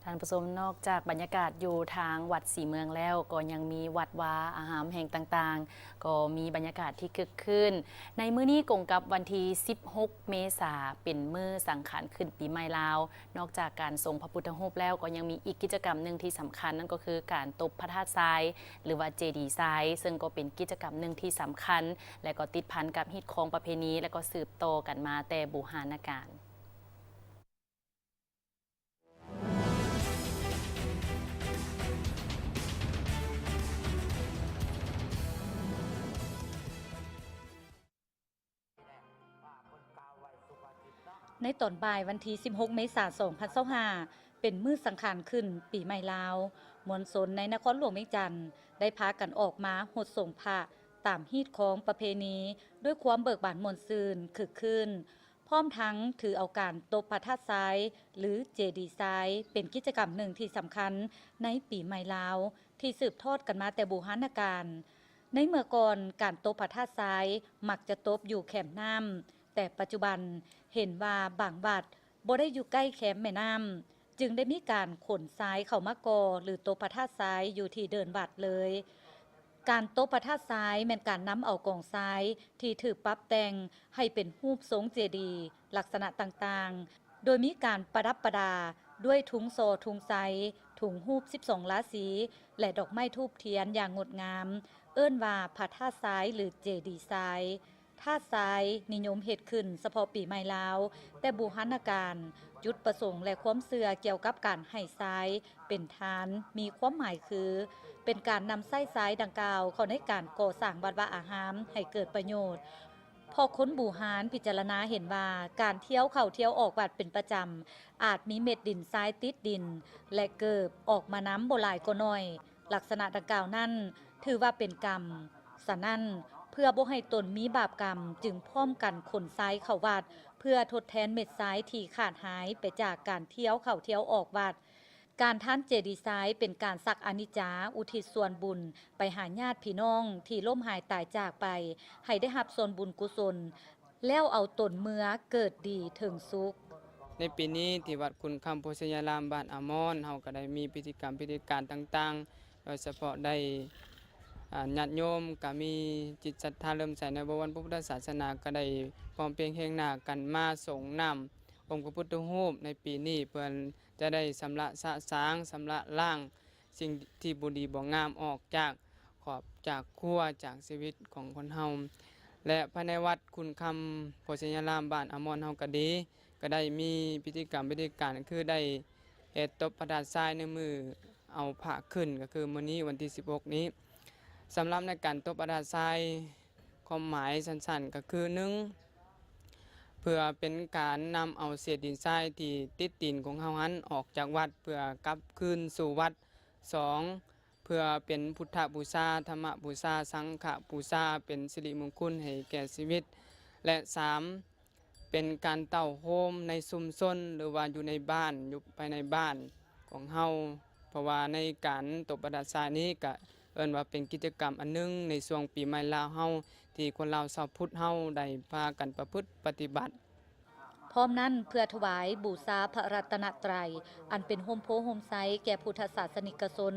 ທ່ານຜູ້ຊົມ, ນອກຈາກບັນຍາກາດຢູ່ທາງວັດສີເມືອງແລ້ວ, ກໍຍັງມີວັດວາອາຮາມແຫ່ງຕ່າງໆ ກໍມີບັນຍາກາດທີ່ຄຶກຄື້ນ. ໃນມື້ນີ້ກົງກັບວັນທີສິບຫົກເມສາ ເປັນມື້ສັງຂານຂຶ້ນປີໃໝ່ລາວ. ນອກຈາກການຊົງພະພຸດທະຮູບແລ້ວ, ກໍຍັງມີອີກກິດຈະກຳໜຶ່ງທີ່ສຳຄັນ, ນັ້ນກໍຄືການຕົບພະທາດຊາຍ ຫຼືວ່າເຈດີຊາຍ, ເຊິ່ງກໍເປັນກິດຈະກຳໜຶ່ງທີ່ສຳຄັນ ແລະ ກໍຕິດພັນກັບຮີດຄອງປະເພນີ ແລະ ກໍສືບຕໍ່ກັນມາແຕ່ບູຮານະການ. ໃນຕອນບ່າຍວັນທີສິບຫົກເມສາສອງພັນຊາວຫ້າ ເປັນມື້ສັງຂານຂຶ້ນປີໃໝ່ລາວ, ມວນຊົນໃນນະຄອນຫຼວງວຽງຈັນໄດ້ພາກັນອອກມາຫົດສົງພະຕາມຮີດຄອງປະເພນີ ດ້ວຍຄວາມເບີກບານມ່ວນຊື່ນຄຶກຄື້ນ. ພ້ອມທັງຖືເອົາການຕົບພະທາດຊາຍ ຫຼື ເຈດີຊາຍ ເປັນກິດຈະກຳໜຶ່ງທີ່ສຳຄັນໃນປີໃໝ່ລາວ ທີ່ສືບທອດກັນມາແຕ່ບູຮານະການ. ໃນເມື່ອກ່ອນ, ການຕົບພະທາດຊາຍມັກຈະຕົບຢູ່ແຄມນ້ຳ, ແຕ່ປັດຈຸບັນເຫັນວ່າບາງວັດບໍ່ໄດ້ຢູ່ໃກ້ແຄມແມ່ນ້ຳ, ຈຶ່ງໄດ້ມີການຂົນຊາຍເຂົ້າມາກໍ່ ຫຼື ຕົບພະທາດຊາຍຢູ່ທີ່ເດີ່ນວັດເລີຍ. ການຕົບພະທາດຊາຍແມ່ນການນຳເອົາກອງຊາຍທີ່ຖືກປັບແຕ່ງໃຫ້ເປັນຮູບຊົງເຈດີ ລັກສະນະຕ່າງໆ, ໂດຍມີການປະດັບປະດາດ້ວຍທຸງສໍທຸງໄຊ, ທຸງຮູບສິບສອງລາສີ ແລະ ດອກໄມ້ທູບທຽນຢ່າງງົດງາມ, ເອີ້ນວ່າພະທາດຊາຍ ຫຼື ເຈດີຊາຍ. ທາດຊາຍນິຍົມເຮັດຂຶ້ນສະເພາະປີໃໝ່ລາວ, ແຕ່ບູຮານະການ, ຈຸດປະສົງ ແລະ ຄວາມເຊື່ອກ່ຽວກັບການໃຫ້ຊາຍເປັນທານ ມີຄວາມໝາຍຄື ເປັນການນຳໃຊ້ຊາຍດັ່ງກ່າວເຂົ້າໃນການກໍ່ສ້າງວັດວາອາຮາມໃຫ້ເກີດປະໂຫຍດ. ເພາະຄົນບູຮານພິຈາລະນາເຫັນວ່າ ການທ່ຽວເຂົ້າທ່ຽວອອກວັດເປັນປະຈຳ ອາດມີເມັດດິນຊາຍຕິດດິນ ແລະ ເກີບອອກມານຳບໍ່ຫຼາຍກໍໜ້ອຍ. ລັກສະນະດັ່ງກ່າວນັ້ນຖືວ່າເປັນກຳ. ສະນັ້ນ, ເພື່ອບໍ່ໃຫ້ຕົນມີບາບກຳ, ຈຶ່ງພ້ອມກັນຂົນຊາຍເຂົ້າວັດ ເພື່ອທົດແທນເມັດຊາຍທີ່ຂາດຫາຍໄປຈາກການທ່ຽວເຂົ້າທ່ຽວອອກວັດ. ການທານເຈດີຊາຍເປັນການສັກອານິດຈາ ອຸທິດສ່ວນບຸນໄປຫາຍາດພີ່ນ້ອງທີ່ລົ້ມຫາຍຕາຍຈາກໄປ ໃຫ້ໄດ້ຮັບສ່ວນບຸນກຸສົນ ແລ້ວເອົາຕົນເມືອເກີດດີເຖິງສຸກ. ໃນປີນີ້ ທີ່ວັດຂຸນຄຳໂພຊະຍາລາມ ບ້ານອາມອນ, ເຮົາກໍໄດ້ມີພິທີກຳພິທີການຕ່າງໆ, ໂດຍສະເພາະໄດ້ ອາ ຍາດໂຍມກໍມີຈິດສັດທາເຫຼື້ອມໃສໃນບໍວອນພະພຸດທະສາສະໜາ, ກໍໄດ້ພ້ອມພຽງຮຽງໜ້າກັນມາສົງນ້ຳອົງພະພຸດທະຮູບໃນປີນີ້, ເພື່ອຈະໄດ້ຊຳລະສະສາງ, ຊຳລະລ້າງ ສິ່ງທີ່ບໍ່ດີບໍ່ງາມອອກຈາກຂອບຈາກຄົວຈາກຊີວິດຂອງຄົນເຮົາ ແລະ ພາຍໃນວັດຂຸນຄຳໂພຊະຍາລາມ ບ້ານອາມອນເຮົາກໍດີ ກໍໄດ້ມີພິທີກຳພິທີການ ຄືໄດ້ເຮັດຕົບພະທາດຊາຍໃນມື້ເອົາພະຂຶ້ນ ກໍຄືມື້ນີ້ວັນທີສິບຫົກນີ້. ສຳລັບໃນການຕົບພະທາດຊາຍ ຄວາມໝາຍສັ້ນໆ ກໍຄື ໜຶ່ງ ເພື່ອເປັນການນຳເອົາເສດດິນຊາຍທີ່ຕິດດິນຂອງເຮົາຫັ້ນອອກຈາກວັດ ເພື່ອກັບຄືນສູ່ວັດ. ສອງ ເພື່ອເປັນພຸດທະບູຊາ, ທຳມະບູຊາ, ສັງຄະບູຊາ, ເປັນສິລິມຸງຄຸນໃຫ້ແກ່ຊີວິດ ແລະ ສາມ ເປັນການເຕົ້າໂຮມໃນຊຸມຊົນ ຫຼືວ່າຢູ່ໃນບ້ານ, ຢູ່ພາຍໃນບ້ານຂອງເຮົາ, ເພາະວ່າໃນການຕົບພະທາດຊາຍນີ້ ກະເອີ້ນວ່າເປັນກິດຈະກຳອັນໜຶ່ງໃນຊ່ວງປີໃໝ່ລາວເຮົາ ທີ່ຄົນລາວຊາວພຸດເຮົາໄດ້ພາກັນປະພຶດປະຕິບັດ. ພ້ອມນັ້ນ, ເພື່ອຖວາຍບູຊາພະລັດຕະນະໄຕ ອັນເປັນຮົ່ມໂພຮົ່ມໄຊແກ່ພຸດທະສາສະນິກະຊົນ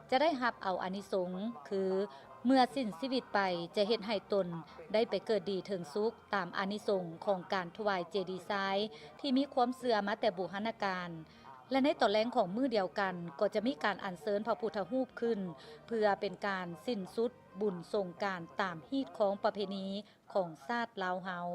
ຈະໄດ້ຮັບເອົາອານິສົງ ຄື ເມື່ອສິ້ນຊີວິດໄປ ຈະເຮັດໃຫ້ຕົນໄດ້ໄປເກີດດີເຖິງສຸກ ຕາມອານິສົງຂອງການຖວາຍເຈດີຊາຍທີ່ມີຄວາມເຊື່ອມາແຕ່ບູຮານະການ. ແລະ ໃນຕອນແລງຂອງມື້ດຽວກັນ ກໍຈະມີການອັນເຊີນພະພຸດທະຮູບຂຶ້ນ ເພື່ອເປັນການສິ້ນສຸດບຸນສົງການຕາມຮີດຄອງປະເພນີຂອງຊາດລາວເຮົາ.